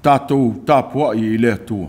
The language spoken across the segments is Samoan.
Tatou tapuai i le Atua.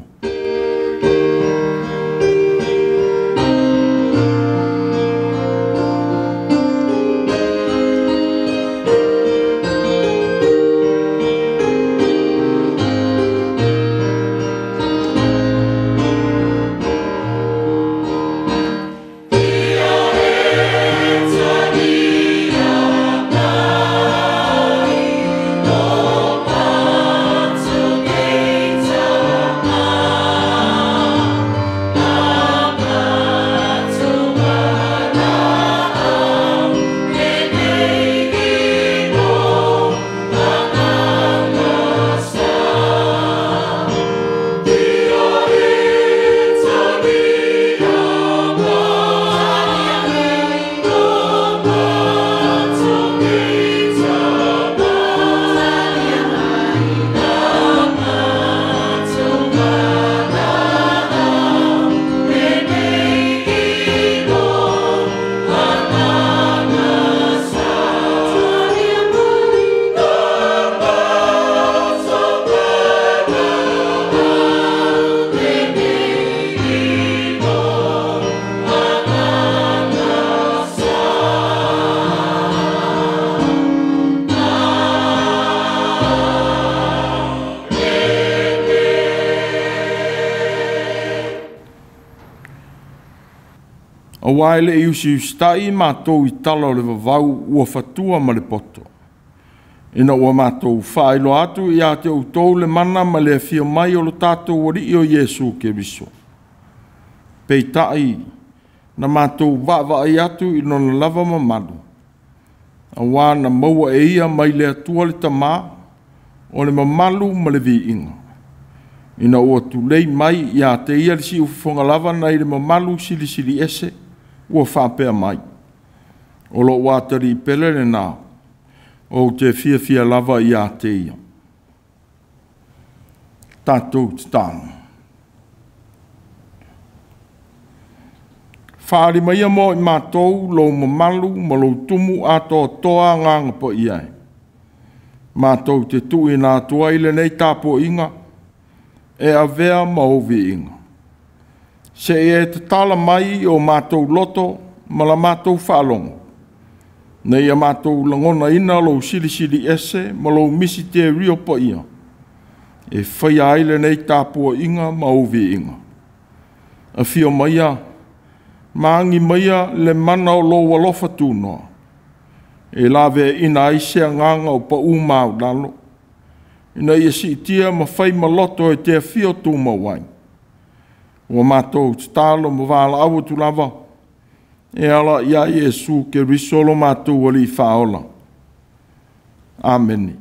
Aua e le i usiusitai matou i tala o le vavau ua fatua ma le poto, ina ua matou faailoa atu ia te outou le mana ma le afio mai o lo tatou Alii o Iesu Keriso. Peitai, na matou vaavaai atu i lona lava mamalu, auā na maua e ia mai le Atua le Tamā, o le mamalu ma le viiga, ina ua tulei mai ia te ia le siufofoga lava nai le mamalu silisili ese, ua faapea mai, o lou atalii pele lena, ou te fiafia lava ia te ia. Tatou tatalo. Faaali maia mo i matou lou mamalu ma lou tumu atoatoa agaga paia e. Matou te tuuina atu ai lenei tapuaiga e avea ma ou viiga. Se i e tatala mai o matou loto ma la matou faalogo, ina ia matou lagonaina lou silisili ese ma lou misiterio paia, e faia ai lenei tapuaiga ma ou viiga. Afio maia, ma agi maia le mana o lou alofa tunoa, e laveaina ai se agaga o pau maulalo, ina ia siitia ma fai maloto e te afio tumau ai. Ua matou tatalo ma valaau atu lava, e ala ia Iesu Keriso lo matou Alii Faaola. Amene.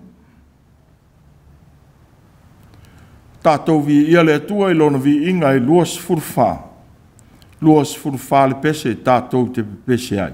Tatou viia le Atua i lona viiga e 24. 24 le pese tatou te pepese ai.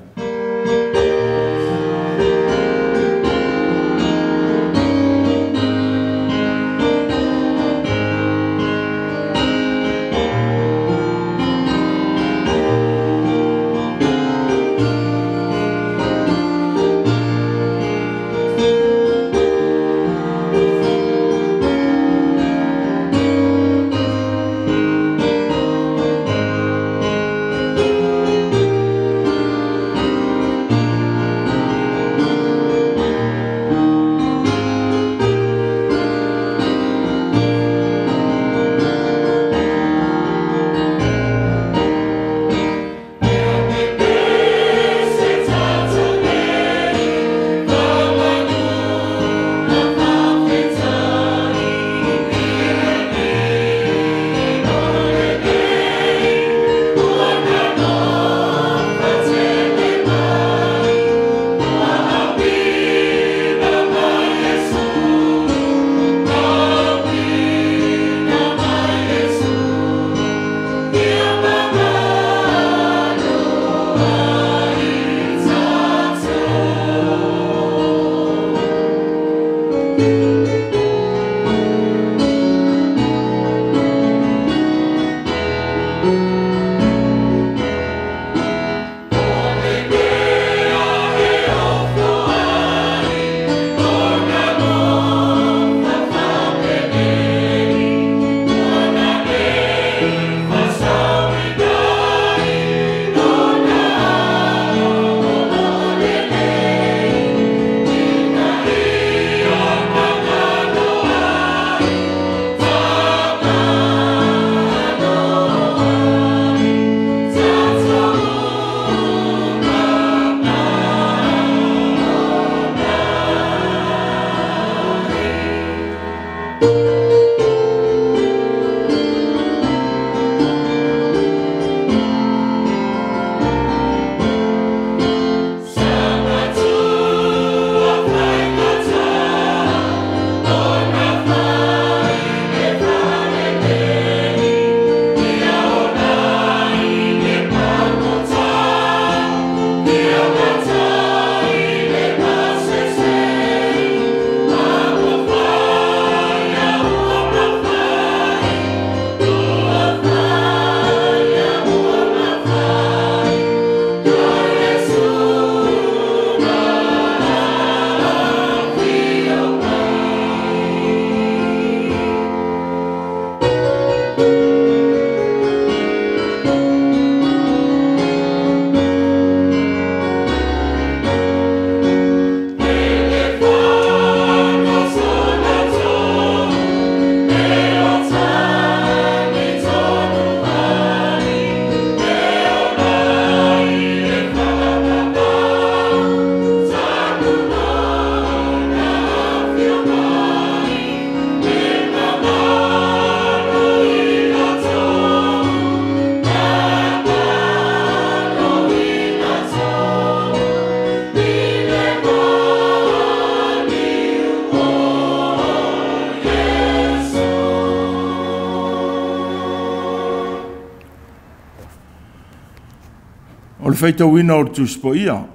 le faitauina o le Tusi Paia.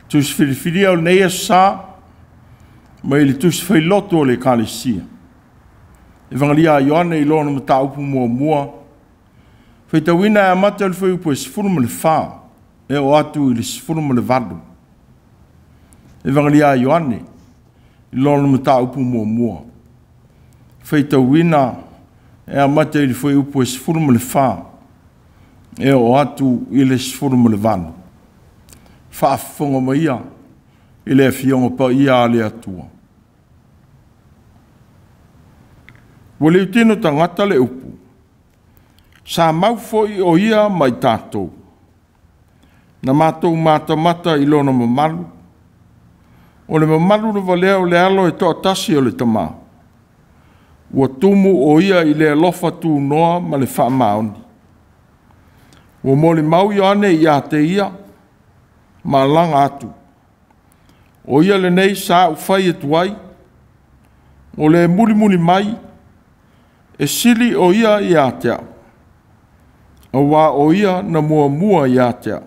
Tusi filifilia o lenei aso sa, mai le Tusi Failoto o le Ekalesia. Evagelia a Ioane i lona mataupu muamua, faitauina e amata i le fuaiupu e 14, e oo atu i le 18. Evagelia a Ioane i lona mataupu muamua, faitauina e amata i le fuaiupu e 14, e oo atu i le 18. Faafofoga maia i le Afioga Paia a le Atua. Ua liutino tagata le upu, sa mau foi o ia ma i tatou, na matou matamata i lona mamalu, o le mamalu lava lea o le alo e toatasi o le Tama, ua tumu o ia i le alofa tunoa ma le faamaoni. Ua molimau Ioane ia te ia, ma laga atu, o ia lenei sa ou fai atu ai, o le mulimuli mai, e sili o ia ia te au, aua o ia na muamua ia te au.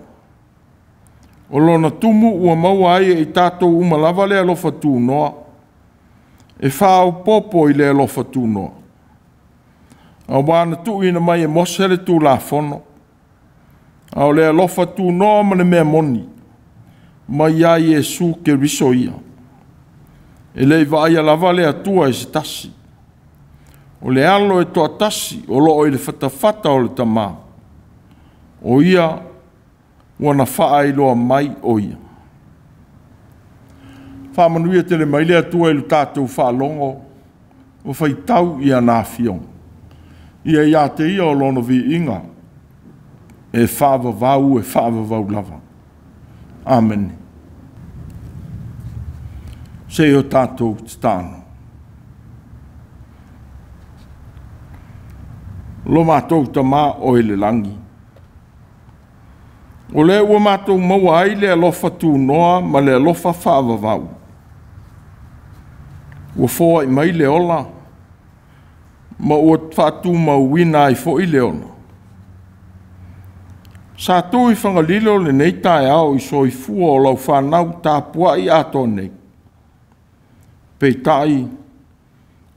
O lona tumu ua maua ai e i tatou uma lava le alofa tunoa, e faaopoopo i le alofa tunoa. Aua na tuuina mai e Mose le Tulafono, a o le alofa tunoa ma le mea moni, mai ia Iesu Keriso ia. E le i vaaia lava le Atua e se tasi. O le alo e toatasi o loo i le fatafata o le Tama, o ia ua na faailoa mai o ia. Faamanuia tele mai le Atua i le tatou faalogo, ua faitau i ana afioga. Ia ia te ia o lona viiga, e faavavau, e faavavau lava. Amene. Se i o tatou tatalo. Lo matou Tama o i le lagi, o lea ua matou maua ai le alofa tunoa ma le alofa faavavau. Ua foai mai le ola, ma ua faatumauina ai foi le ola. Sa tu i Fagalilo lenei taeao i soifua o lau fanau tapuai atoa nei. Peitai,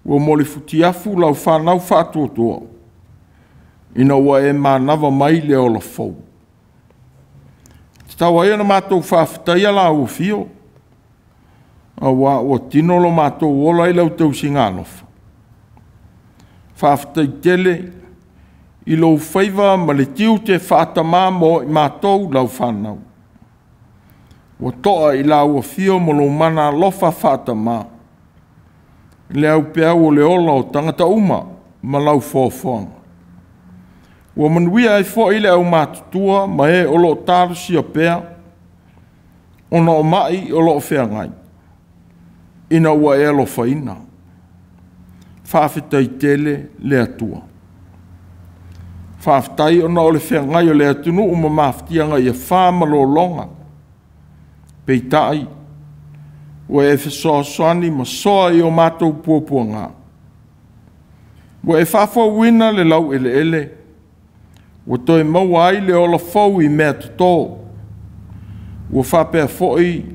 ua molifutiafu lau fanau faatuatua, ina ua e manava mai le ola fou. Tatau ai ona matou faafetaia lau afio, aua ua tino lo matou ola i lau tausiga alofa. Faafetai tele i lou faiva ma le tiute faatamā mo i matou lau fanau. Ua toa i lau afio ma lou mana alofa faatamā, le aupeau o le ola o tagata uma ma lau foafoaga. Ua manuia ai foi le aumatutua ma e o loo talosia pea, ona o mai o loo feagai, ina ua e alofaina. Faafetai tele le Atua. Faafetai ona o le feagai o le atunuu ma mafatiaga ia fa ma lologa. Peitai, ua e fesoasoani ma soa i o matou puapuaga. Ua e faafouina le laueleele, ua toe maua ai le ola fou i mea toto. Ua faapea foi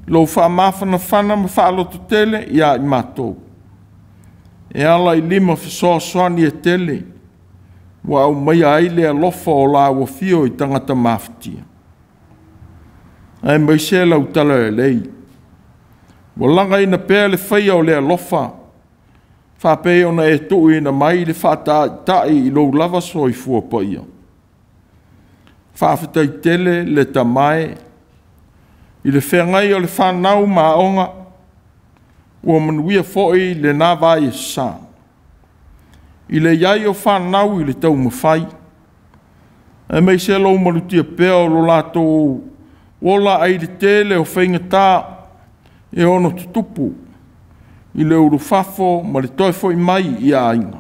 lou faamafanafana ma faalototele ia i matou. E ala i lima fesoasoani e tele, ua aumaia ai le alofa o lau afio i tagata mafatia. Aemaise lau tala lelei, ua lagaina pea le faia o le alofa, faapei ona e tuuina mai le faataitai i lou lava soifua paia. Faafetai tele le Tama e, i le feagai o le fanau ma aoga, ua manuia foi lena vai e sa. I le iai o fanau i le taumafai, aemaise lou malutia pea o lo latou ola ai le tele o faigata e ono tutupu i le ulufafo ma le toe foi mai i aiga.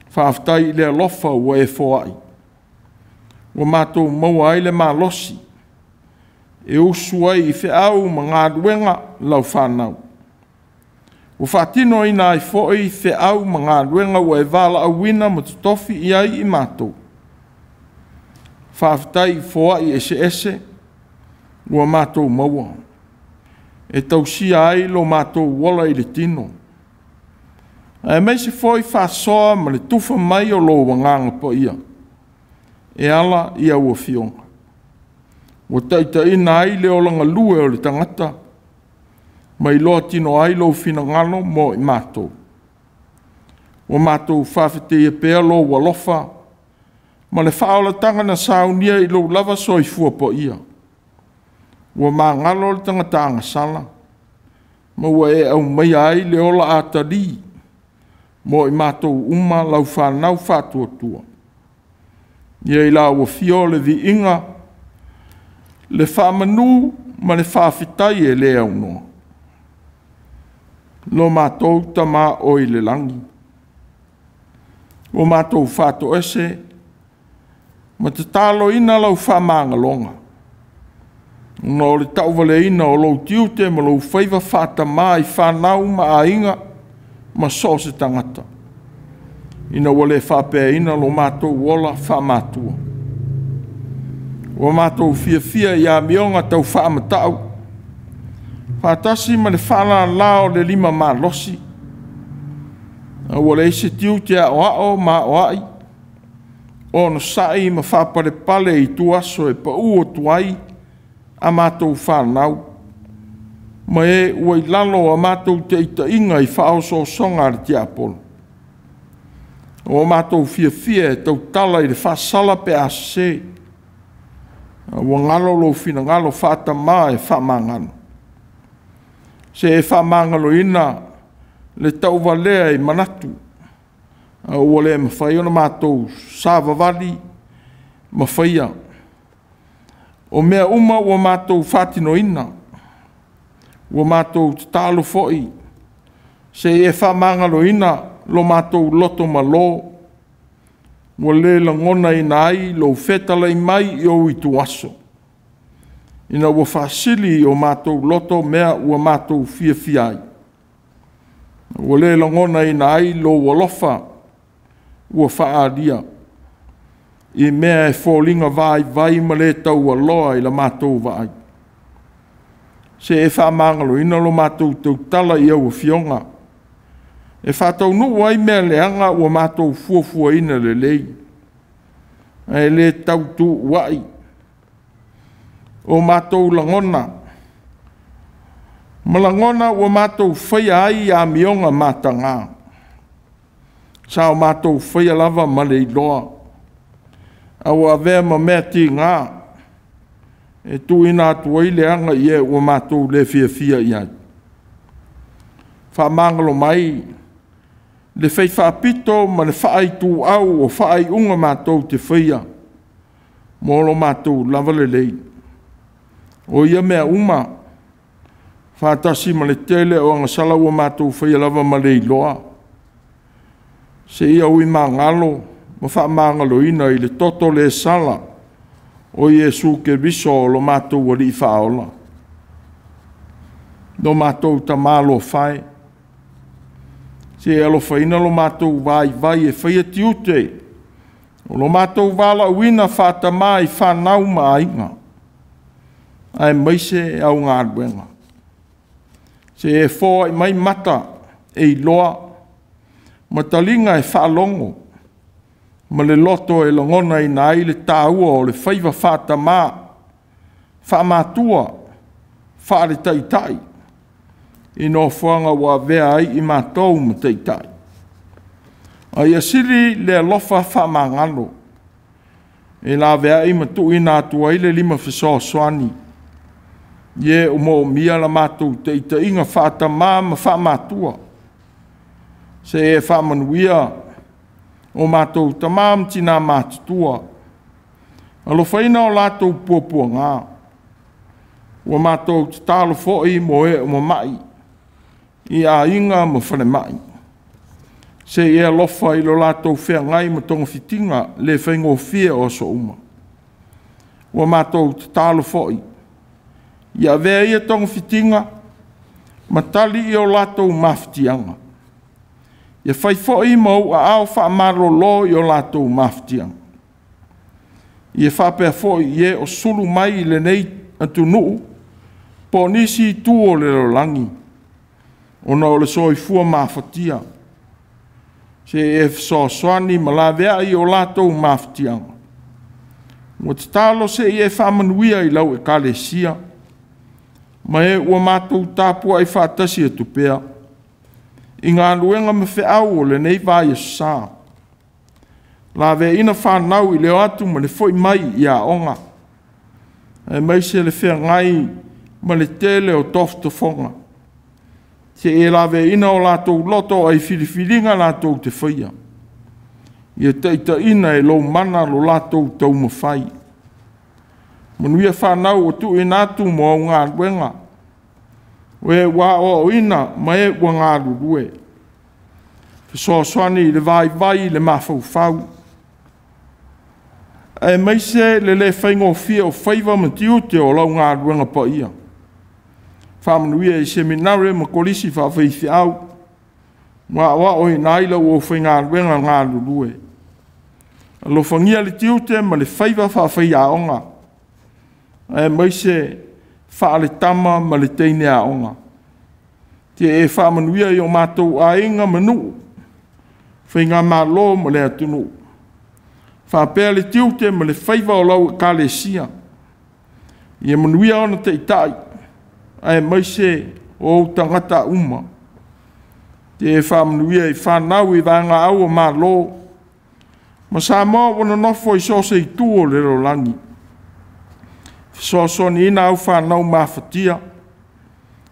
Faafetai i le alofa ua e foai, ua matou maua ai le malosi e usu ai i feau ma galuega lau fanau. Ua faatinoina ai foi feau ma galuega ua e valaauina ma totofi i ai i matou. Faafetai i foai eseese ua matou maua, e tausia ai lo matou ola i le tino, aemaise foi faasoa ma le tufa mai o lou Agaga Paia e ala i au afioga, ua taitaiina ai le ola galue o le tagata, ma iloa tino ai lou finagalo mo i matou. Ua matou faafetaia pea lou alofa ma le faaolataga na saunia i lou lava soifua paia. Ua magalo le tagata agasala, ma ua e aumaia ai le ola atalii mo i matou uma lau fanau faatuatua. Ia i lau afio le viiga, le faamanu ma le faafetai e le aunoa. Lo matou Tama oi le lagi, ua matou faatoese ma tataloina lau faamagaloga, ona o le tauvaleina o lou tiute ma lou faiva faatamā i fanau ma aiga ma so o se tagata, ina ua le faapeaina lo matou ola faamatua. Ua matou fiafia i amioga tau faamatau, faatasi ma le faalala o le lima malosi, a ua leai se tiute aoao ma aoai, onosai ma faapalepale i ituaso e pau atu ai a matou fanau, ma e ua i lalo o a matou taitaiga i faaosoosoga a le tiapolo. Ua matou fiafia e tautala i le faasala pe a sese, a ua galo lou finagalo faatamā e faamagalo. Se e faamagaloina le tauvalea i manatu, a ua le mafai ona matou savavali ma faia. O mea uma ua matou faatinoina, ua matou tatalo foi, se i e faamagaloina lo matou loto malo, ua le lagonaina ai lou fetalai mai i ou ituaso, ina ua faasili i o matou loto mea ua matou fiafia ai. Ua le lagonaina ai lou alofa ua faaalia i mea e foliga vaivai ma le taualoa i la matou vaai. Se e faamagaloina lo matou tautala i au afioga, e faataunuu ai mea leaga ua matou fuafuaina lelei, ae le tau tuuai o matou lagona, ma lagona ua matou faia ai amioga mataga. Sa o matou faia lava ma le iloa, a ua avea ma mea tiga e tuuina atu ai le aga i e ua matou le fiafia i ai. Faamagalo mai le fai faapito ma le faaituau o faaiuga matou te faia mo lo matou lava lelei. O ia mea uma, faatasi ma le tele o agasala ua matou faia lava ma le iloa, seia uimagalo ma faamagaloina i le toto le sala o Iesu Keriso o lo matou Alii Faaola. Lo matou Tama alofa e, se i alofaina lo matou vaivai e faia tiute o lo matou valaauina faatamā i fanau ma aiga, aemaise au galuega. Se e foai mai mata e iloa, ma taliga e faalogo, ma le loto e lagonaina ai le taua o le faiva faatamā, faamatua, faaletaitai, i nofoaga ua avea ai i matou ma taitai. A ia sili le alofa faamagalo, e laveai ma tuuina atu ai le lima fesoasoani, i e o moomia la matou taitaiga faatamā ma faamatua. Se e faamanuia o matou tamā ma tinā matutua, alofaina o latou puapuaga. Ua matou tatalo foi mo e o mamai i aiga ma falemai, se i e alofa i lo latou feagai ma togafitiga le faigofie o aso uma. Ua matou tatalo foi, ia avea ia togafitiga ma tali i o latou mafatiaga. Ia fai foi ma ou aao faamalolo i o latou mafatiaga. Ia faapea foi i e o sulu mai i lenei atunuu po o nisi itu o le lalolagi, ona o le soifua mafatia. Se i e fesoasoani ma laveai o latou mafatiaga. Ua tatalo se i e faamanuia i lau Ekalesia, ma e ua matou tapuai faatasi atu pea i galuega ma feau o lenei vaiaso sa. Laveaina fanau i le o atu ma le foi mai i aoga, aemaise le feagai ma le tele o tofotofoga. Se i e laveaina o latou loto ai filifiliga latou te faia, ia taitaiina e lou mana lo latou taumafai. Manuia fanau ua tuuina atu mo au galuega, o e ua aoaoina ma e ua galulue. Fesoasoani i le vaivai i le mafaufau, aemaise le le faigofie o faiva ma tiute o lau galuega paia. Faamanuia i Seminare ma Kolisi Faafaifeau, ua aoaoina ai lau aufaigaluega galulue. Alofagia le tiute ma le faiva faafaioga, aemaise faaletama ma le teine aoga. Ia e faamanuia i o matou aiga ma nuu, faigamalo ma le atunuu, faapea le tiute ma le faiva o lau Ekalesia. Ia manuia ona taitai, aemaise o ou tagata uma. Ia e faamanuia i fanau i vaegaau o Malo, ma Samoa ua nonofo i so o se itu o le lalolagi. Fesoasoaniina au fanau mafatia,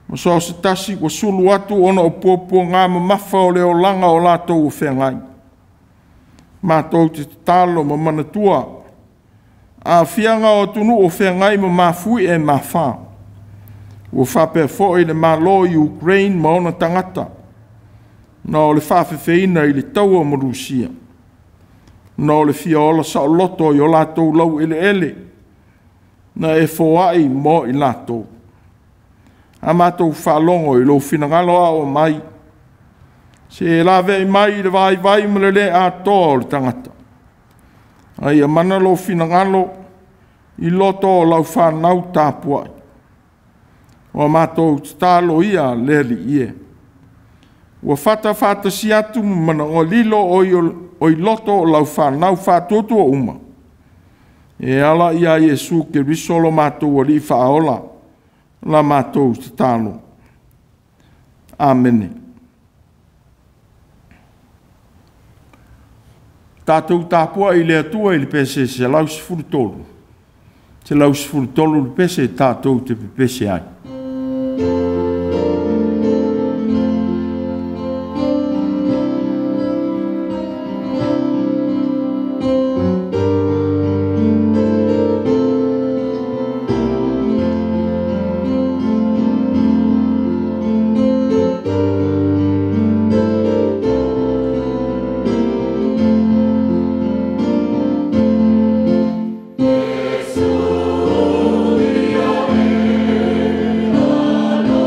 ma so o se tasi ua sulu atu ona o puapuaga mamafa o le olaga o latou o feagai. Matou te tatalo ma manatua aafiaga o atunuu o feagai ma mafuie mafā, ua faapea foi le Malo o Ukraine ma ona tagata, ona o le faafefeina i le taua ma Rusia, ona o le fia ola saoloto i o latou laueleele, na e foai mo i latou. A matou faalogo i lou finagalo aoao mai, se laveai mai le vaivai ma le le atoa o le tagata, a ia mana lou finagalo i loto o lau fanau tapuai. O a matou tatalo ia le Alii e, ua fata faatasi atu ma manaoga lilo o i loto o lau fanau faatuatua uma, e ala ia Iesu Keriso lo matou Alii Faaola, la matou tatalo. Amene. Tatou tapuai i le Atua i le pese 113, 113 le pese tatou te pepese ai. Iesu ia e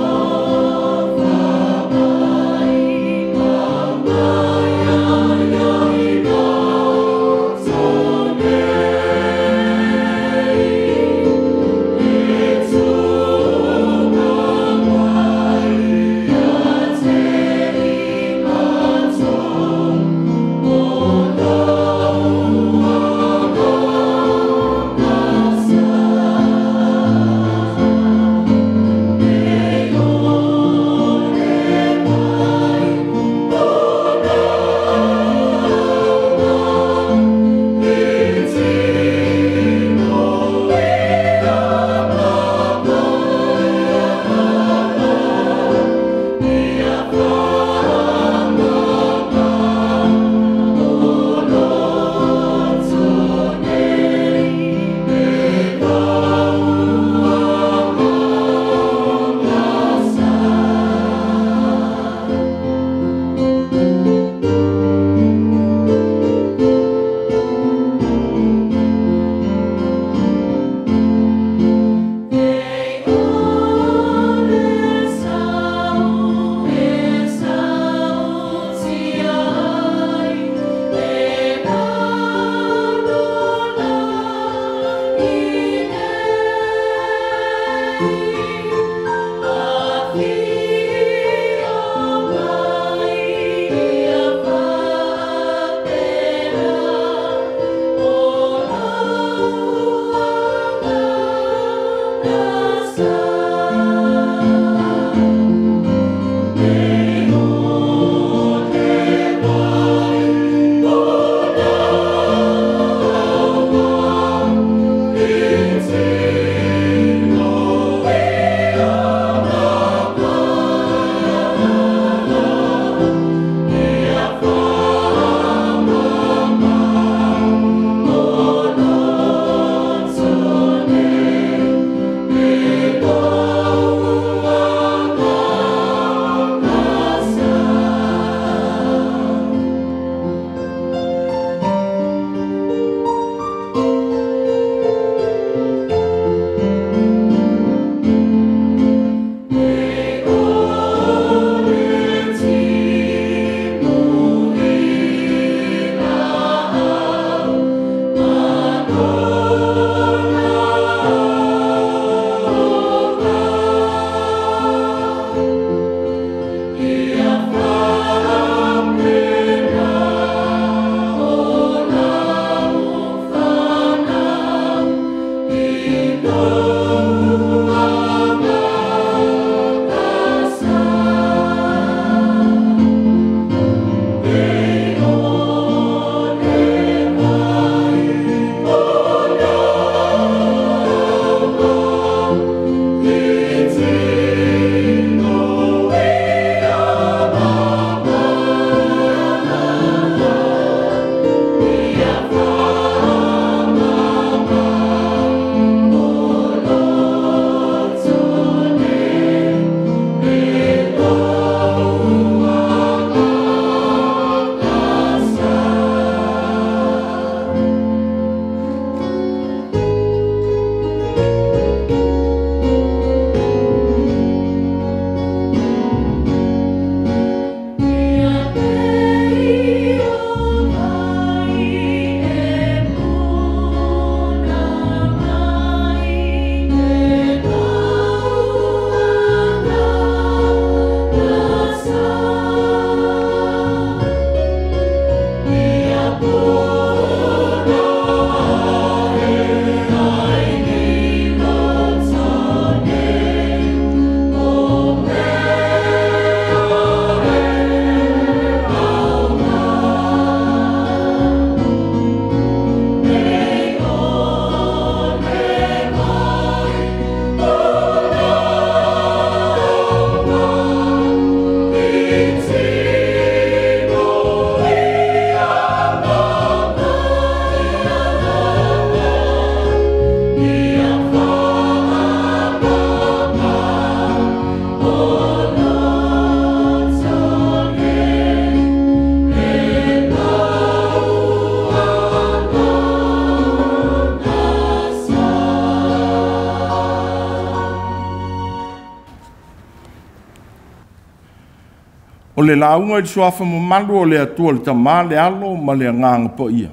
O le lauga i le suafa mamalu o le Atua le Tama, le Alo ma le Agaga Paia.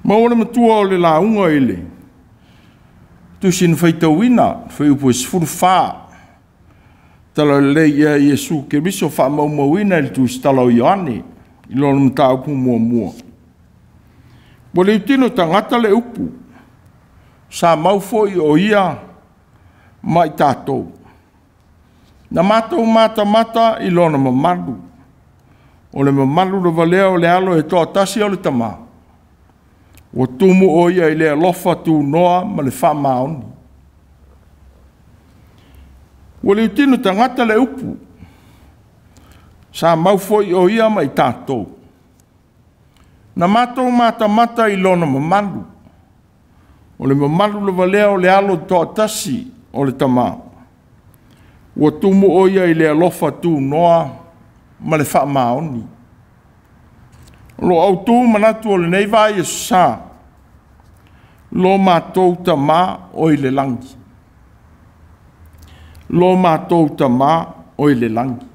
Maua le matua o le lauga i le tusi na faitauina, fuaiupu e 14, Talalelei ia Iesu Keriso faamaumauina i le Tusitala o Ioane i lona mataupu muamua. Ua liutino tagata le upu, sa mau foi o ia ma i tatou. Na matou matamata i lona mamalu, o le mamalu lava lea o le alo e toatasi o le Tama, ua tumu o ia i le alofa tunoa ma le faamaoni. Ua liutino tagata le upu, sa mau foi o ia ma i tatou. Na matou matamata i lona mamalu, o le mamalu lava lea o le alo toatasi o le Tama, ua tumu o ia i le alofa tunoa ma le faamaoni. O lo autu manatu o lenei vai sa, lo matou Tama o i le lagi. Lo matou Tama o i le lagi.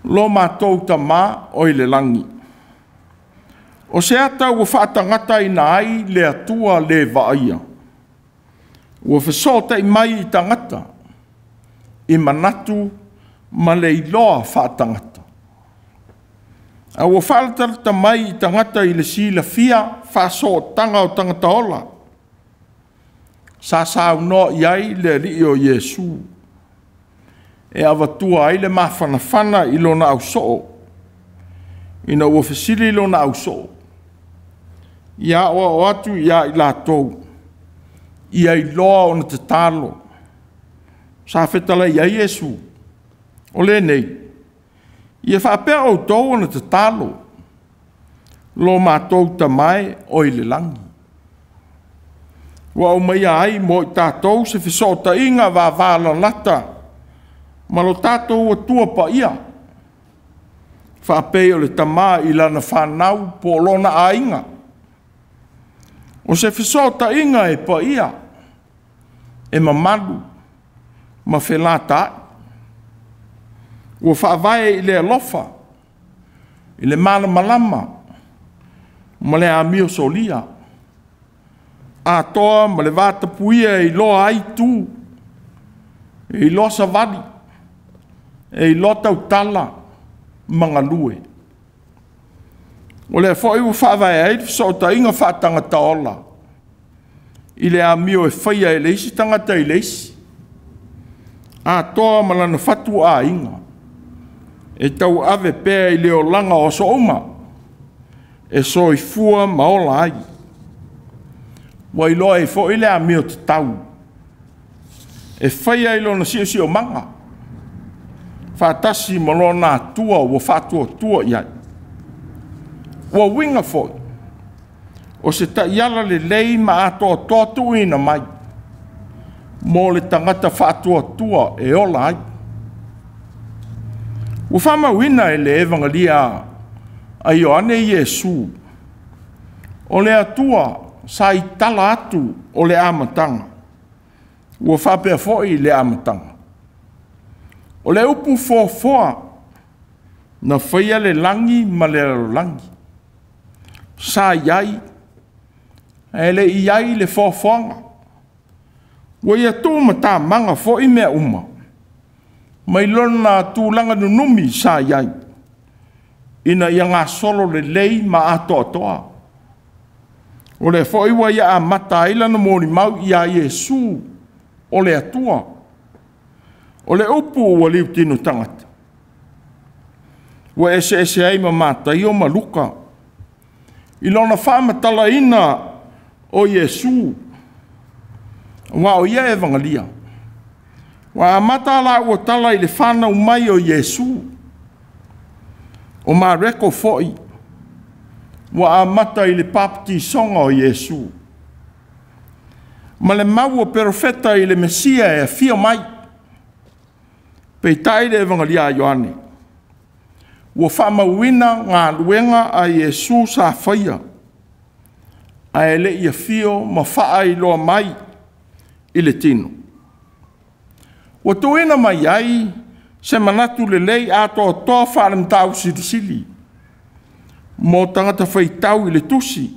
Lo matou Tama o i le lagi. O se ata ua faatagataina ai le Atua le vaaia, ua fesootai mai i tagata, i manatu ma le iloa faatagata. A ua faalatalata mai i tagata i le silafia faasootaga o tagata ola, sa saunoa i ai le Alii o Iesu, e avatua ai le mafanafana i lona ausoo, ina ua fesili lona ausoo, ia aoao atu ia i latou, ia iloa ona tatalo. Sa fetalai ai Iesu, o lenei, ia faapea outou ona tatalo, lo matou Tama e o i le lagi. Ua aumaia ai mo i tatou se fesootaiga vavalalata ma lo tatou Atua paia, faapei o le tama i lana fanau po o lona aiga. O se fesootaiga e paia, e mamalu ma felataai. Ua faavae i le alofa, i le malamalama ma le amio solia, atoa ma le vatapuia e iloa ai tu, e iloa savali, e iloa tautala ma galue. O lea foi ua faavae ai le fesootaiga faatagata ola i le amio e faia e le isi tagata i le isi, atoa ma lana fatuaiga, e tauave pea i le olaga o aso uma, e soifua ma ola ai. Ua iloa ai foi le amio tatau, e faia i lona siosiomaga, faatasi ma lona Atua ua faatuatua i ai. Ua uiga foi, o se taiala lelei ma atoatoa tuuina mai, mo le tagata faatuatua e ola ai. Ua faamauina e le Evangelia a Ioane Iesu, o le Atua sa i tala atu o le amataga, ua faapea foi le amataga. O le upu foafoa na faia le lagi ma le lalolagi, sa i ai, ae le i ai le foafoaga. Ua ia tuumatamaga foi mea uma, mai lona tulaga nunumi sa i ai, ina ia gasolo lelei ma atoatoa. O lea foi ua ia amata ai lana molimau ia Iesu o le Atua. O le upu ua liutino tagata, ua eseese ai ma Mataio ma Luka, i lona faamatalaina o Iesu, aua o ia Evangelia. Ua amata la ua tala i le fanau mai o Iesu. O Mareko foi, ua amata i le baptisoga o Iesu, ma le mau o perofeta i le Mesia e afio mai. Peitai le Evangelia a Ioane, ua faamauina galuega a Iesu sa faia, ae le i afio ma faailoa mai i le tino. Ua tuuina mai ai se manatu lelei atoatoa faale-mataupu silisili mo tagata faitau i le tusi,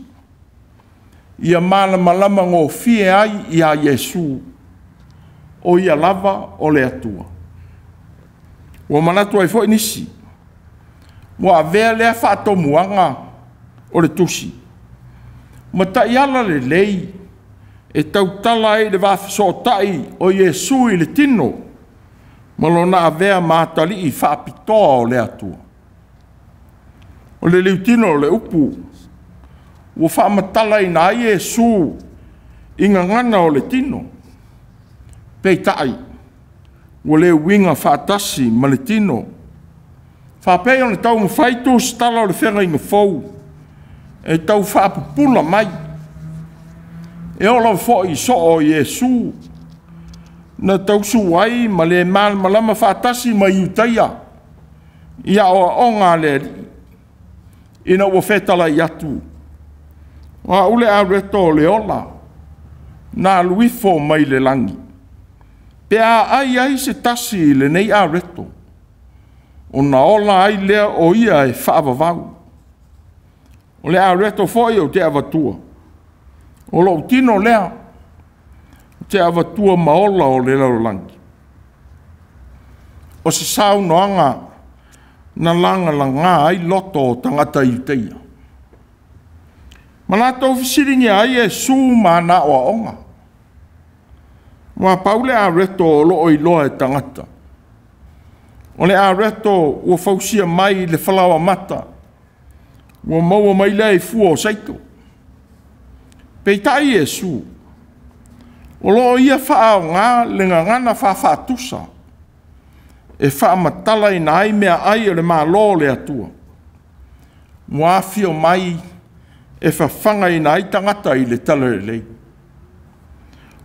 ia malamalama gofie ai ia Iesu, o ia lava o le Atua. Ua manatu ai foi nisi, ua avea lea faatomuaga o le tusi ma taiala lelei e tautala ai i le vafesootai o Iesu i le tino ma lona avea ma atalii faapitoa o le Atua. O le liutino o le upu ua faamatalaina ai Iesu i gagana o le tino, peitai ua le uiga faatasi ma le tino. Faapei ona taumafai tusitala o le Feagaiga Fou e tau faapupula mai, e oo lava foi i soo o Iesu na tausu ai ma le malamalama faatasi ma Iutaia i aoaoga a le Alii, ina ua fetalai atu, “O au le areto o le ola na alu ifo mai le lagi. Pe a ai ai se tasi i lenei areto, ona ola ai lea o ia e faavavau. O le areto foi ou te avatua, o lou tino lea, ou te avatua ma ola o le lalolagi.” O se saunoaga na lagalaga ai loto o tagata Iutaia, ma latou fesiligia ai Iesu ma ana aoaoga. Ua pau le areto o lo o iloa e tagata, o le areto ua fausia mai i le falaoamata, ua maua mai lea i fua o saito. Peitai Iesu, o lo o ia faaaoga le gagana faafaatusa e faamatalaina ai meaai o le Malo o le Atua, ua afio mai e fafagaina ai tagata i le talalelei.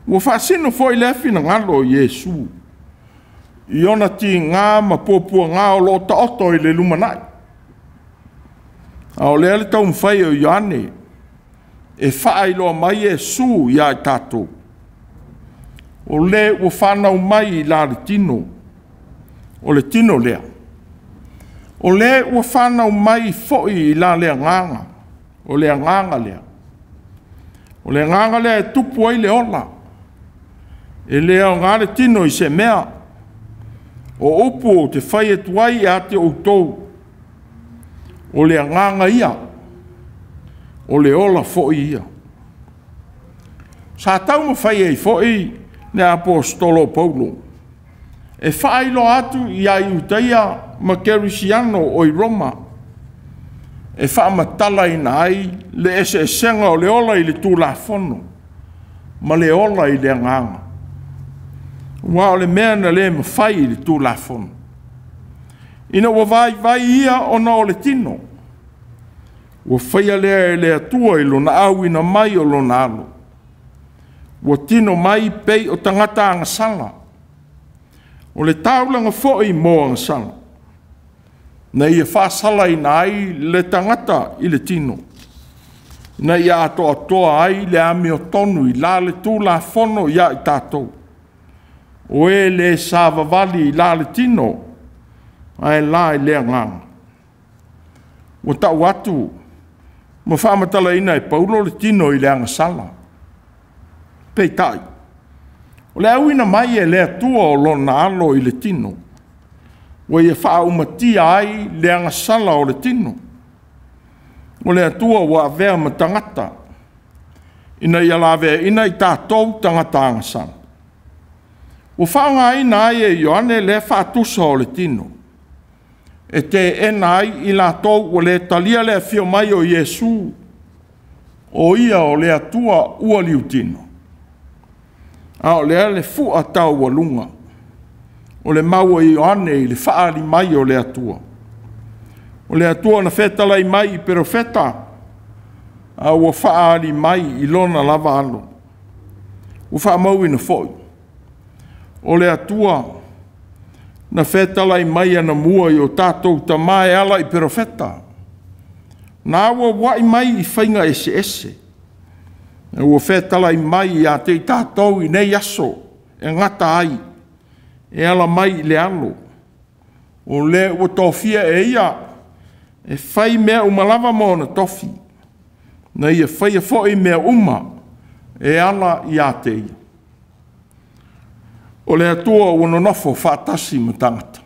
Ua faasino foi lea finagalo o Iesu i ona tiga ma puapuaga o lo o taoto i le lumanai. A o lea le taumafai o Ioane e faailoa mai Iesu ia i tatou, o le ua fanau mai i la le tino, o le tino lea. O le ua fanau mai foi i la le agaga, o le agaga lea. O le agaga lea e tupu ai le ola. E le aoga le tino i se mea. O upu ou te fai atu ai ia te outou, o le agaga ia, o le ola foi ia. Sa taumafai ai foi le aposetolo o Paulo e faailoa atu ia Iutaia ma Kerisiano o i Roma, e faamatalaina ai le eseesega o le ola i le Tulafono ma le ola i le agaga. Aua o le mea na le mafai i le Tulafono, ina ua vaivai ia ona o le tino, ua faia lea e le Atua i lona auina mai o lona alo, ua tino mai pei o tagata agasala, o le taulaga foi mo agasala, na ia faasalaina ai le tagata i le tino, ina ia atoatoa ai le amiotonu i la le Tulafono ia i tatou, o e le savavali i la le tino, ae la i le agaga. Ua tau atu ma faamatalaina e Paulo le tino i le agasala. Peitai, o le auina mai e le Atua o lona alo i le tino, ua ia faaumatia ai le agasala o le tino. O le Atua ua avea ma tagata, ina ia laveaina i tatou tagata agasala. Ua faaaogaina ai e Ioane lea faatusa o le tino, e teena ai i latou ua le talia le afio mai o Iesu, o ia o le Atua ua liutino. A o lea le fua taualuga o le mau a Ioane i le faaali mai o le Atua. O le Atua na fetalai mai i perofeta, a ua faaali mai i lona lava alo. Ua faamauina foi, o le Atua na fetalai mai anamua i o tatou tama e ala i perofeta, na auauai mai i faiga eseese, ua fetalai mai ia te i tatou i nei aso e gata ai, e ala mai i le Alo, o le ua tofia e ia e fai mea uma lava ma ona tofi, na ia faia foi mea uma e ala ia te ia. O le Atua ua nonofo faatasi ma tagata,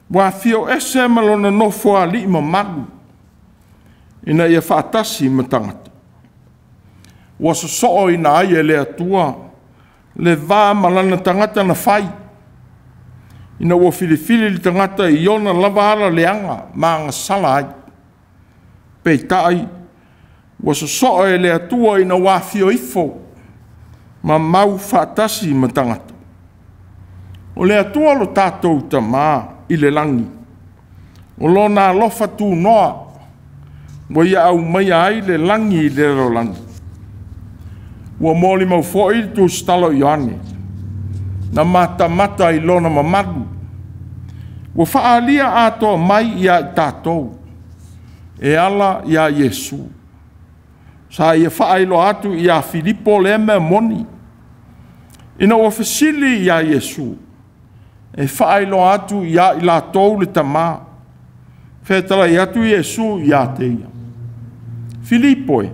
ua afio ese ma lona nofo alii mamalu, ina ia faatasi ma tagata. Ua sosooina ai e le Atua le va ma lana tagata na fai, ina ua filifili le tagata i ona lava ala leaga ma agasala ai. Peitai, ua sosoo e le Atua ina ua afio ifo ma mau faatasi ma tagata. O le Atua lo tatou Tamā i le lagi, o lona alofa tunoa ua ia aumaia ai le lagi i le lalolagi. Ua molimau foi le tusitala o Ioane, na matamata i lona mamalu, ua faaalia atoa mai ia i tatou, e ala ia Iesu. Sa ia faailoa atu ia Filipo lea mea moni, ina ua fesili ia Iesu, e faailoa atu ia i latou le Tamā. Fetalai atu Iesu ia te ia, Filipo e,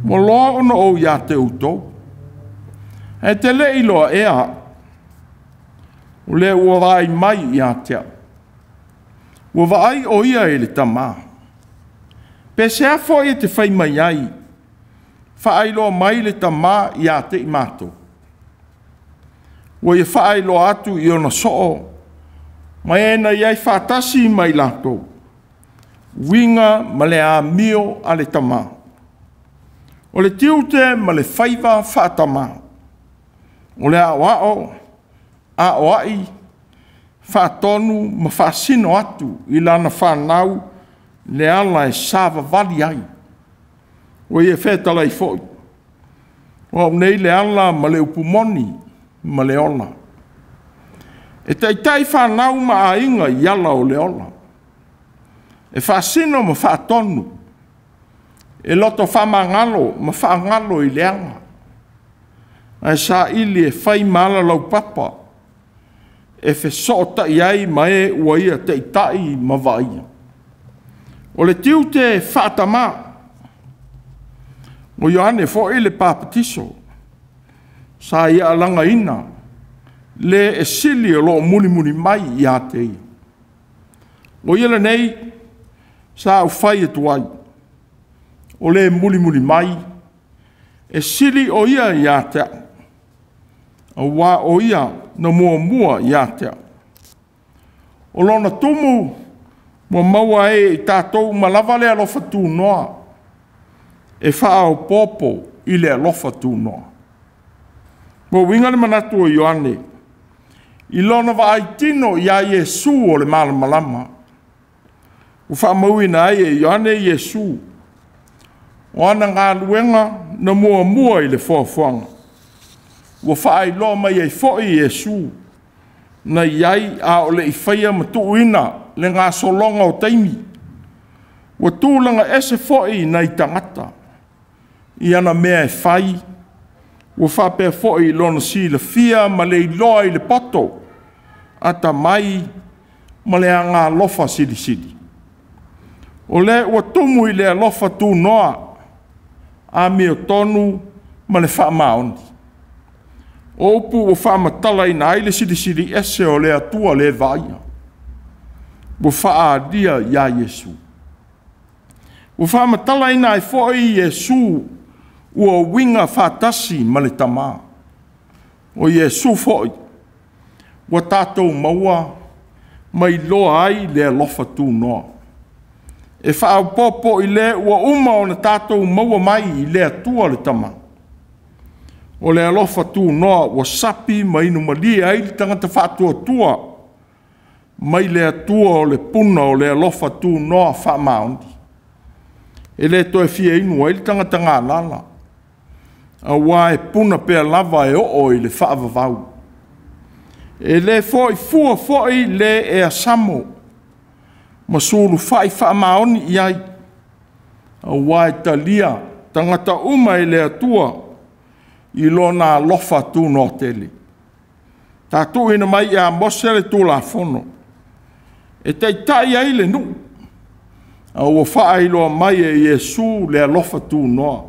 ua loa ona ou ia te outou, ae te le iloa ea au, o lea ua vaai mai ia te au, ua vaai o ia i le Tamā. Pe sea foi e te fai mai ai, faailoa mai le Tamā ia te i matou. Ua ia faailoa atu i ona soo, ma e na i ai faatasi mai latou, uiga ma le amio a le Tamā. O le tiute ma le faiva faatamā, o le aoao, aoai, faatonu ma faasino atu i lana whanau le ala e savavali ai. Ua ia fetalai foi, o au nei le ala ma le upumoni ma le ola. E taitai whanau ma aiga i ala o le ola. E faasino ma faatonu, e loto whamangalo ma whaangalo i le aga. Ae sa ili e whai maala lau papa, e fesoo tai ai ma e ua ia taitai ma vaia. O le tiute whaatamā, o Ioane foi le papatiso, sa ia alanga ina, le e sili o loo muli muli mai ia te ia. O ia lenei, sa ufai e tuai, o le muli muli mai, e sili o ia ia te au, aua o ia na muamua ia te au. O lona tumu, ua maua e i tātou malava le alofa tūnoa, e whaaopopo i le alofa tūnoa. Ua winga le manatu o Ioane, i lona vaaitino ia Iesu o le malamalama. Ua whaamauina ai e Ioane Iesu, o ana ngāluenga na muamua i le foafoaga. Ua whaailoa mai ai foi Iesu, na iai a o le iwhaia matuuina le ngasologa o taimi. Ua tūlanga ese foi nai tangata, i ana mea e whai, ua whapea foi lona silafia ma le iloa i le poto, ata mai ma le anga alofa silisili. O le ua tumu i le alofa tūnoa, a mio tonu ma le whaamaoni. O upu ua whaamatala ina ai le silisili ese o le Atua le vaia. Ua whaalia ia Iesu. Ua whaamatala ina ai foi Iesu ua winga whaatasi ma le tamā. O Iesu foi, ua tātou maua mai loa ai le alofa tūnoa. E whaaupopo i le ua uma o na tātou maua mai i le Atua le tamā. O le alofa tūnoa ua sapi ma inumalie ai le tangata whaatuatua mai le Atua o le puna o le alofa tūnoa whaamaoni. E le toe fia inu ai le tangata ngā lala. Aua e puna pea lava e oo i le whaavavau. E le foi fua foi le e asamo, ma sulu whai whaamaoni i ai. Aua e talia tangata uma i le Atua i lona alofa tūnoa tele. Sa tuuina mai ia Mose le Tulafono e taitai ai le nuu, a ua faailoa mai e Iesu le alofa tunoa.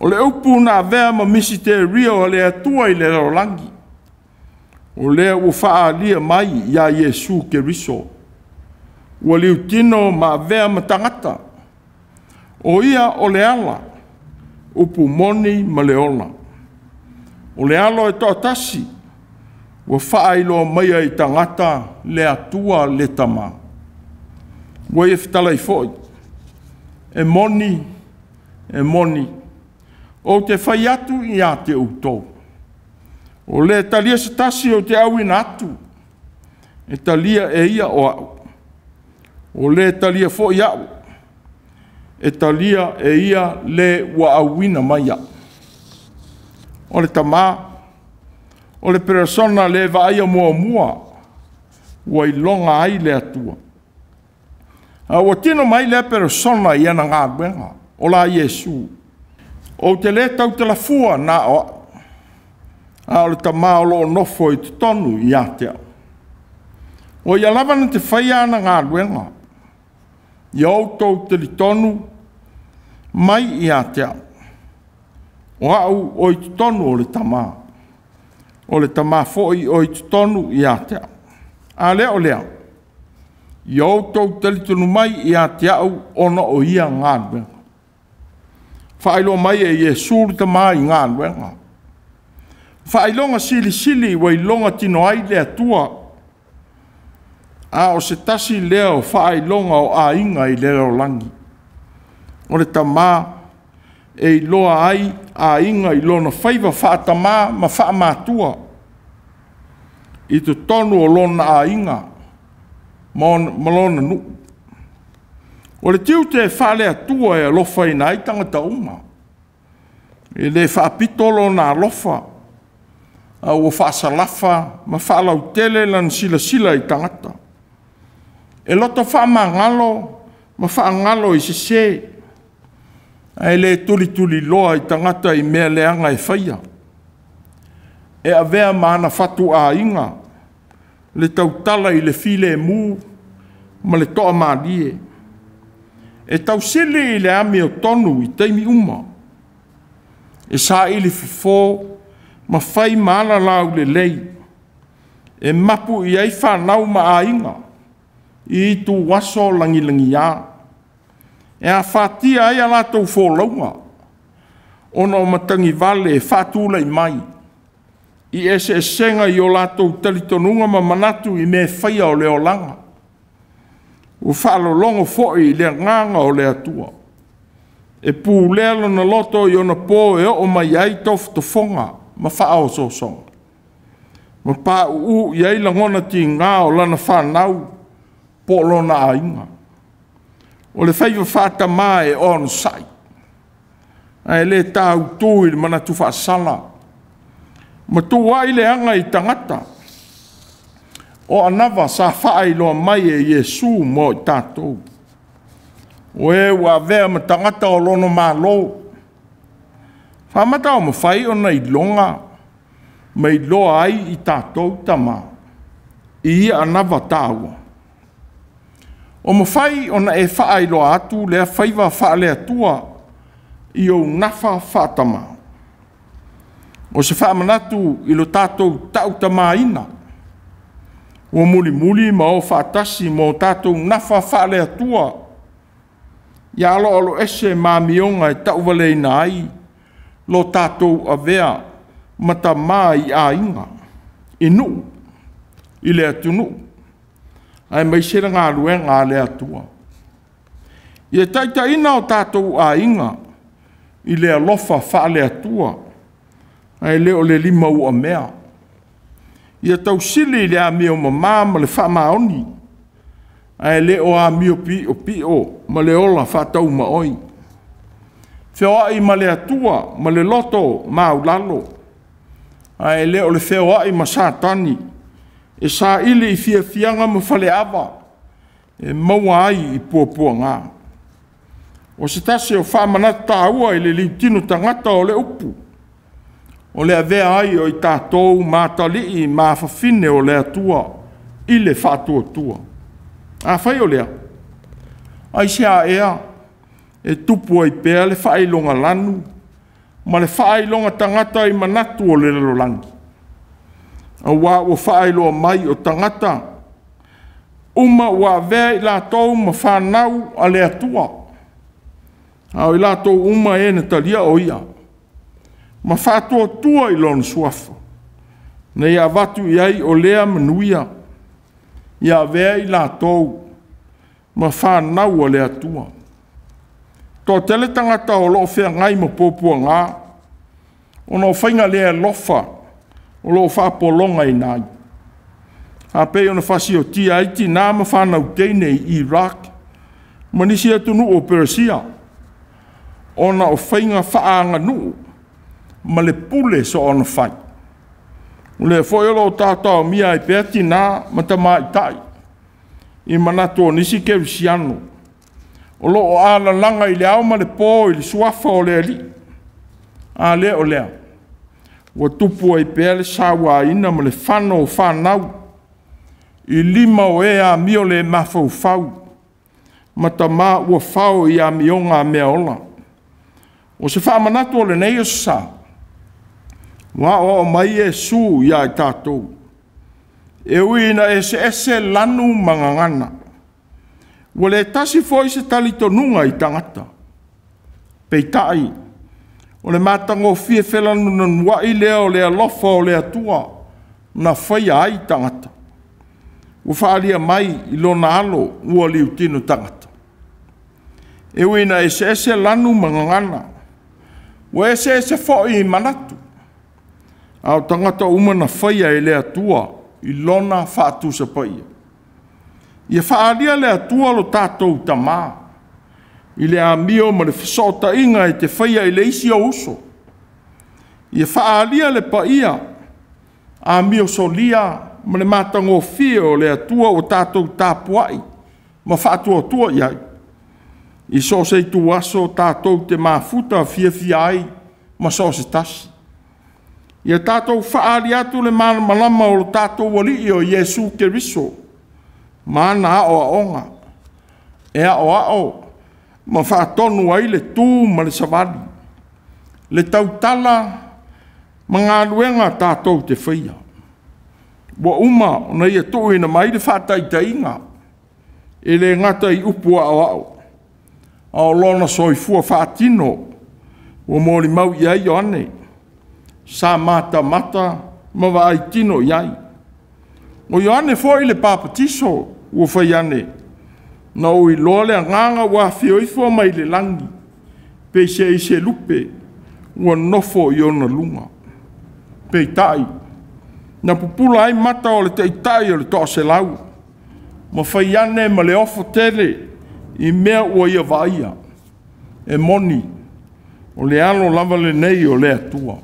O le upu na avea ma misiterio a le Atua i le lalolagi, o lea ua faaalia mai ia Iesu Keriso, ua liutino ma avea ma tagata. O Ia o le ala, upu moni ma le ola. O le alo e toatasi ua faailoa maia i tagata le Atua le Tama. Ua ia fetalai foi, e moni, e moni, ou te fai atu ia te outou, o le talia se tasi ou te auina atu, e talia e ia o au. O le talia foi au, e talia e ia le ua auina mai au. O le Tama, o le peresona le vaaia muamua, ua iloga ai le Atua. A ua tino mai lea peresona i ana galuega, o la Iesu. Ou te le tautalafua na o au, a o le Tama o lo o nofo i totonu ia te au. O ia lava na te faia ana galuega, ia outou talitonu mai ia te au. O au o i totonu o le Tama, o le Tama foi o i totonu ia te au. A lea o lea, ia outou talitonu mai ia te au ona o ia galuega. Faailoa mai e Iesu le Tama i galuega. Faailoga silisili ua iloga tino ai le Atua, a o se tasi lea o faailoga o aiga i le lalolagi. O le Tama e iloa ai aiga i lona faiva faatamā ma faamatua i totonu o lona aiga ma lona nuu. O le tiute faale-Atua e alofaina ai tagata uma. E le faapito lona alofa, a ua faasalafa ma faalautele lana silasila i tagata. E loto faamagalo ma faagalo i sese, ae le tulituliloa i tagata i mea leaga e faia. E avea ma ana fatuaiga le tautala i le filemu ma le toamalie. E tausili i le amiotonu i taimi uma. E saili fofo ma fai ma ala laulelei. E mapu i ai fanau ma aiga i ituaso lagilagia. E afatia ai a latou folauga, ona o matagivale e faatulai mai i eseesega i o latou talitonuga ma manatu i mea faia o le olaga. Ua faalologo foi i le agaga o le Atua, e pulea lona loto i ona po e oo mai ai tofotofoga ma faaosoosoga, ma pauu i ai lagona tiga o lana fanau po o lona aiga. O le faiva faatamā e onosai, ae le tāutu i le manatu faasala, ma tuuai leaga i tagata. O anava sa faailoa mai e Iesu mo i tatou. O e ua avea ma tagata o lona Malo. Faamata o mafai ona iloga ma iloa ai i tatou tama i ia anava taua. O mafai ona e faailoa atu lea faiva faale-Atua i ou nafa faatama. O se faamanatu i lo tatou tautamaina, ua mulimuli ma o faatasi ma o tatou nafa faale-Atua, ia aloaloese ma amioga e tauvaleina ai lo tatou avea ma tamā i aiga, i nuu, i le atunuu, aemaise le galuega a le Atua. Ia taitaiina o tatou aiga i le alofa faale-Atua, ae le o le lima uamea. Ia tausili i le amio mamā ma le faamaoni, ae le o amio piopio ma le ola faataumaoi. Feoai ma le Atua ma le loto maulalo, ae le o le feoai ma Satani, e saili i fiafiaga ma faleava, e maua ai i puapuaga. O se tasi o faamanatu taua i le liutino tagata o le upu, O le avea ai o i tatou ma atalii ma afafine o le Atua i le faatuatua. Afai o lea, aisea ea e tupu ai pea le faailoga lanu ma le faailoga tagata i manatu o le lalolagi? Aua ua faailoa mai o tagata uma ua avea i latou ma fanau a le Atua, a o i latou uma e na talia o Ia, ma faatuatua i Lona Suafa, ina ia avatu i ai o lea manuia, ia avea i latou ma fanau a le Atua. Toatele tagata o lo o feagai ma puapuaga, ona o faiga le alofa o lo o faapologaina ai. A pei ona fasiotia ai tinã ma fanau teine i Iraq ma nisi atunuu o Peresia, ona o faiga faaaganuu ma le pule soona fai. O lea foi o lo o taotaomia ai pea tinã ma tamaitai i manatu o nisi kerisiano o lo o alalaga i le ao ma le po i le suafa o le Alii. A le o lea, ua tupu ai pea le sauaina ma le fano o fanau i lima o e amio le mafaufau ma tama ua fao i amioga a meaola. O se faamanatu o lenei aso sa, ua aoao mai Iesu ia i tatou, e ui ina eseese lanu ma gagana, ua le tasi foi se talitonuga i tagata. Peitai, o le matagofie felanunanuai lea o le alofa o le Atua na faia ai tagata, ua faaalia mai i lona alo ua liutino tagata. E ui ina eseese lanu ma gagana, ua eseese foi i manatu, a o tagata uma na faia e le Atua i lona faatusa paia. Ia faaalia le Atua lo tatou Tamā i le amio ma le fesootaiga e te faia i le isi ou uso. Ia faaalia le paia, amio solia ma le matagofie o le Atua ua tatou tapuai ma faatuatua i ai. I so o se ituaso tatou te mafuta fiafia ai ma so o se tasi. Ia tatou faaali atu le malamalama o lo tatou Alii o Iesu Keriso ma ana aoaoga, e aoao ma faatonu ai le tu ma le savali, le tautala ma galuega tatou te faia. Ua uma ona ia tuuina mai le faataitaiga, e le gata i upu aoao, a o lona soifua faatino ua molimau i ai Ioane, sa matamata ma vaai tino i ai. O Ioane foi le papatiso ua fai ane, na ou iloa le agaga ua afio ifo mai le lagi, peiseai se lupe ua nofo i ona luga. Peitai, na pupula ai mata o le taitai o le toa 100, ma fai ane ma le ofo tele i mea ua ia vaaia. E moni, o le alo lava lenei o le Atua.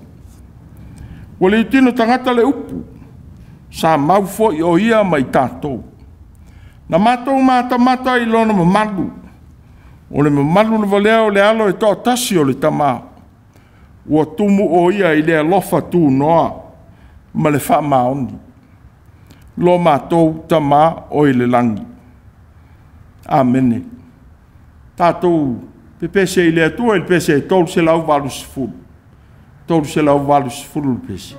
Ua liutino tagata le upu, sa mau foi o ia ma i tatou. Na matou matamata i lona mamalu, o le mamalu lava lea o le alo e toatasi o le Tamā, ua tumu o ia i le alofa tunoa ma le faamaoni. Lo matou Tamā o i le lagi. Amene. Tatou pepese i le Atua i le pese 380. 380 le pese.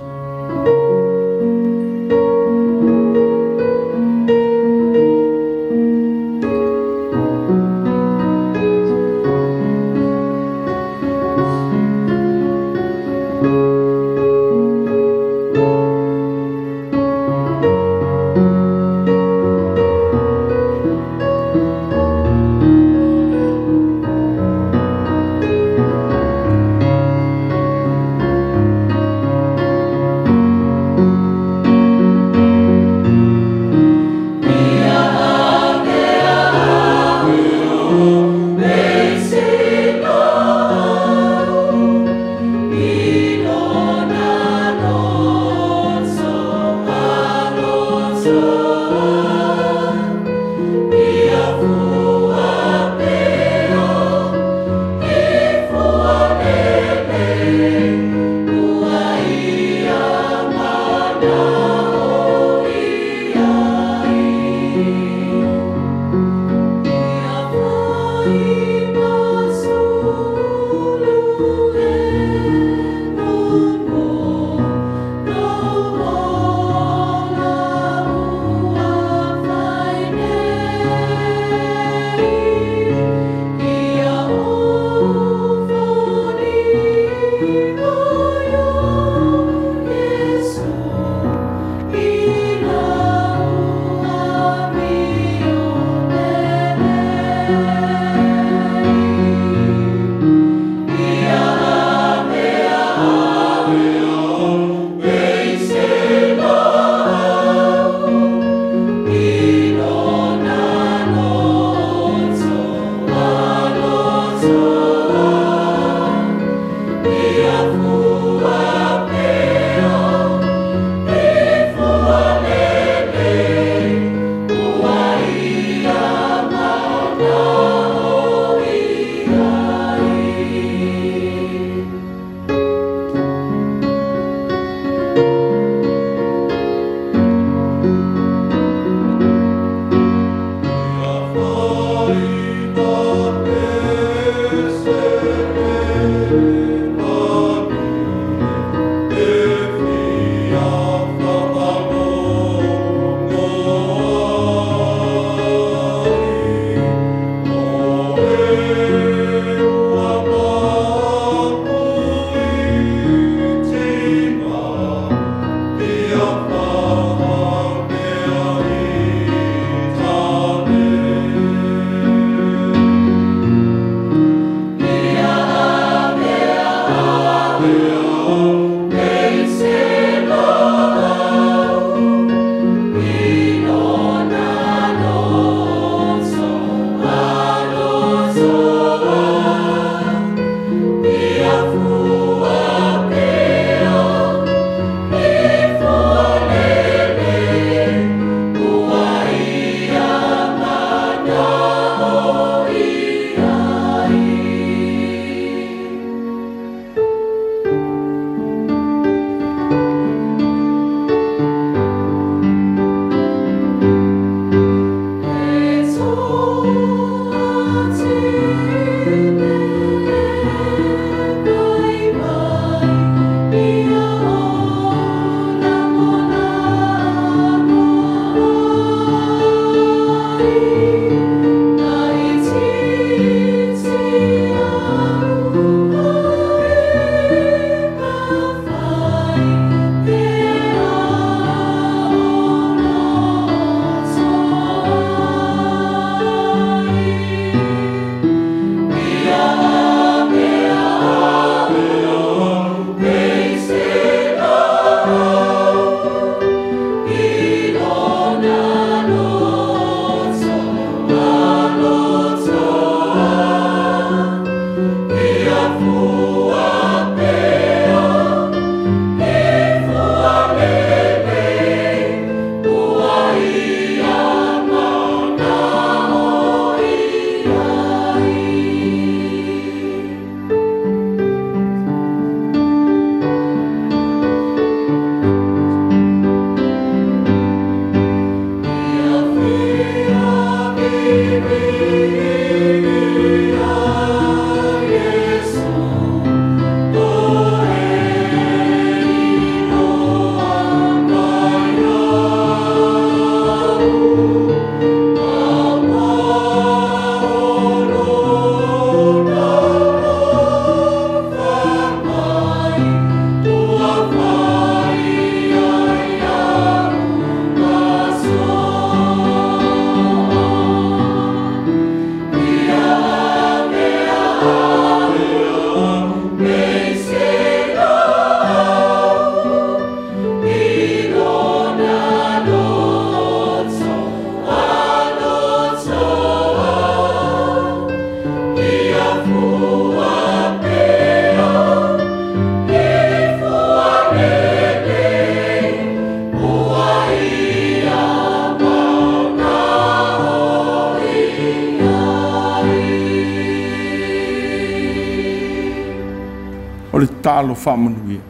tatalo faamanuia.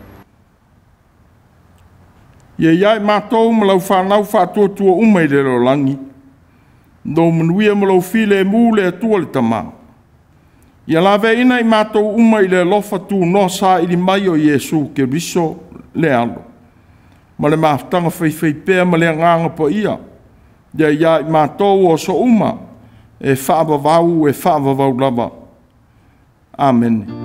Ia i ai matou ma lau fanau faatuatua uma i le lalolagi, lou manuia ma lou filemu le Atua le Tama. Ia laveaiina i matou uma i le alofa tunoa saili mai o Iesu Keriso le Alo, ma le mafutaga faifaipea ma le Agaga Paia, ia i ai matou o aso uma, e faavavau e faavavau lava. Amene.